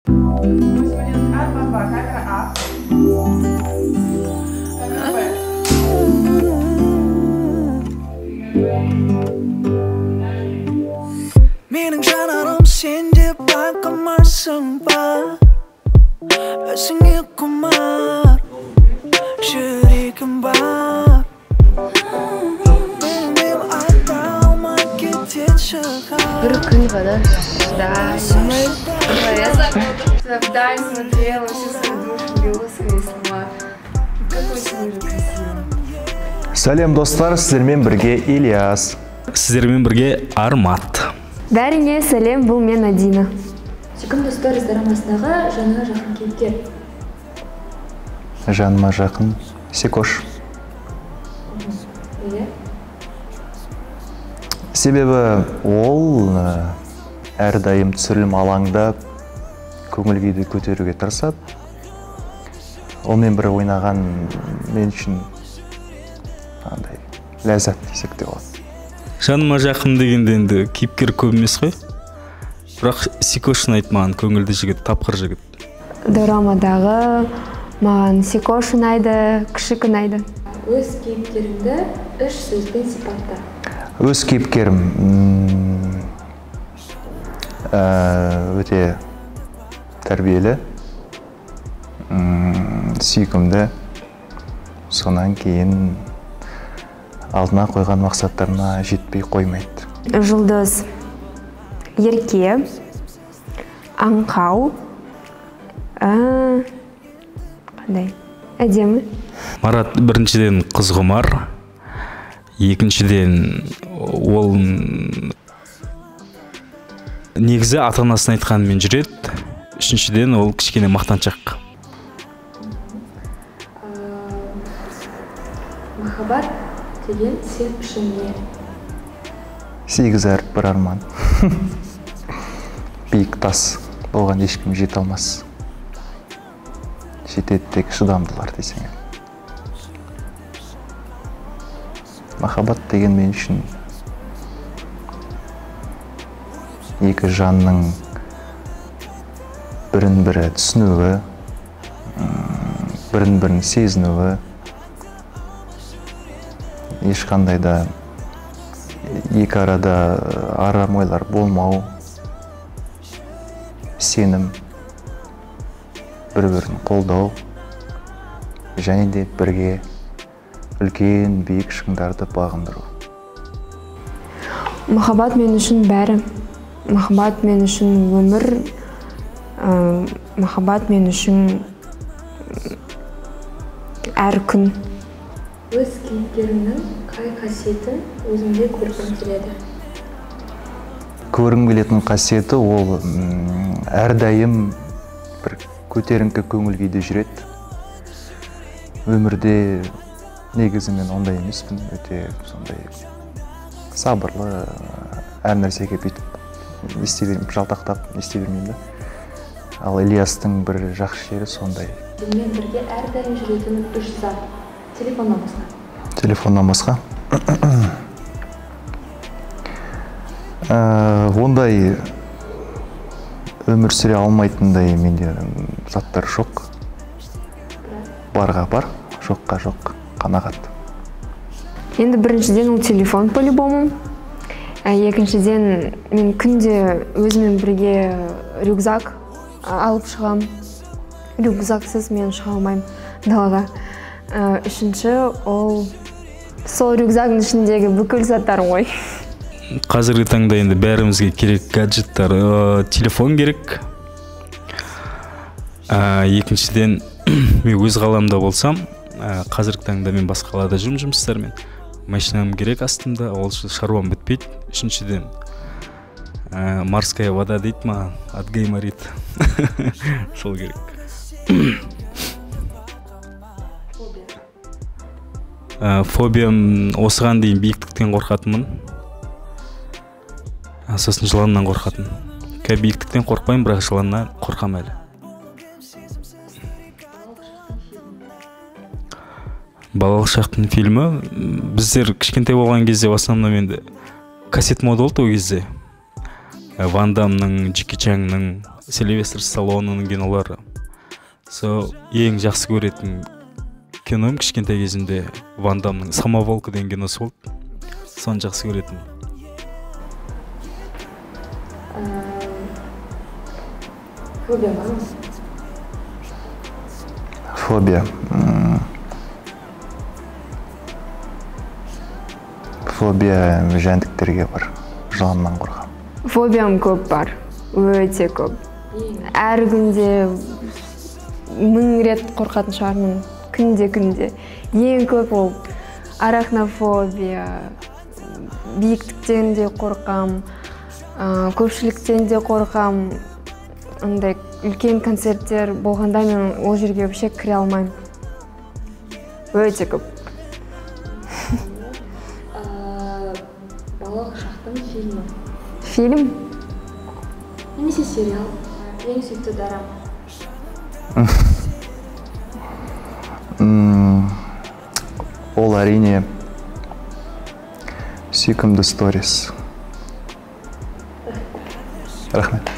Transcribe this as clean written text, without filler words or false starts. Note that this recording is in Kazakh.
Камера А. Камера Б. Менің жанарым сенде байқамайсың ба? Өзіңе құмар жүрегім бар. Білмеймін, айта алмай кететін шығар. Бір күн ғана шыдаймын. Вдаль смотрела, всю свою душу лила свои слова. Какой сегодня красивый. Сәлем, достар, сіздермен бірге Ильяс. Сіздермен бірге Армат. Бәріңе сәлем, бұл мен, Адина. Сүйкімді сторис дорамасындағы жаныңа жақын кейіпкер. Жаныма жақын Секош. Неге? Себебі ол әрдайым түсірілім алаңда көңіл күйді көтеруге тырысады. Онымен бір ойнаған мен үшін андай ләззат десек те болады. Жаныма жақын дегенде енді кейіпкер көп емес қой. Бірақ Секош ұнайды маған, көңілді жігіт, тапқыр жігіт. Дорамадағы маған Секош ұнайды, Күшік ұнайды. Өз кейіпкеріңді үш сөзбен сипатта. Өз кейіпкерім өте тәрбиелі, сүйкімді, сонан кейін алдына қойған мақсаттарына жетпей қоймайды. Жұлдыз ерке, аңқау, қандай әдемі. Марат біріншіден қызғұмар, екіншіден ол негізі ата-анасының айтқанымен жүреді, үшіншіден ол кішкене мақтаншақ. Махаббат деген сен үшін не? 8 әріп, бір арман. Биік тас, оған ешкім жете алмас. Жетеді тек шыдамдылар десең. Махаббат деген мен үшін екі жанның бірін бірі түсінуі, бірін бірін сезінуі, ешқандай да екі арада арам ойлар болмау, сенім, бір-бірін қолдау және де бірге үлкен биік шыңдарды бағындыру. Махаббат мен үшін бәрі. Махаббат мен үшін өмір, махаббат мен үшін әр күн. Өз кейіпкеріңнің қай қасиетін өзіңде көргің келеді? Көргім келетін қасиеті ол әрдайым бір көтеріңкі көңіл күйде жүреді. Өмірде негізі мен ондай емеспін, өте сондай сабырлы, әр нәрсеге бүйтіп не істей бермеймін, жалтақтап не істей бермеймін да. Ал Ильястың бір жақсы жері сондай. Сенімен бірге әрдайым жүретін үш зат. Телефоннан басқа. Телефоннан басқа? Ондай өмір сүре алмайтындай менде заттар жоқ. Барға бар, жоққа жоқ, қанағат. Енді біріншіден ол телефон по-любому. Екіншіден мен күнде өзімен бірге рюкзак алып шығам. Рюкзаксыз мен шыға алмаймын далаға. Үшінші ол сол рюкзактың ішіндегі бүкіл заттар ғой. Қазіргі таңда енді бәрімізге керек гаджеттар, телефон керек. Екіншіден мен өз қаламда болсам, қазіргі таңда мен басқа қалада жүрмін жұмыстармен. Машинам керек астымда, ол шаруам бітпейді. Үшіншіден морская вода дейді маған, от гайморит. Сол керек. Фобиям осыған дейін биіктіктен қорқатынмын. Сосын жыланнан қорқатын. Қазір биіктіктен қорықпаймын, бірақ жыланнан қорқам әлі. Балалық шақтың фильмі. Біздер кішкентай болған кезде в основном енді кассет мода болды ол кезде. Ван Дамның, Джеки Чанның, Сильвестр Сталлоneның кинолары. Сол ең жақсы көретін кином кішкентай кезімде Ван Дамның «Самоволка» деген киносы болды. Соны жақсы көретін. Фобия бар ма? Фобия. Фобия жәндіктерге бар. Жыланнан қорқамын. Фобиям көп бар, өте көп. Әр күнде 1000 рет қорқатын шығармын, күнде-күнде. Ең көп ол арахнофобия, биіктіктен де қорқам, көпшіліктен де қорқам. Андай үлкен концерттер болғанда мен ол жерге вообще кіре алмаймын. Өте көп. Балалық шақтың фильмі. Фильм? Немесе сериал. Ең сүйікті дорама. Ол әрине сүйкімді сторис. Рахмет.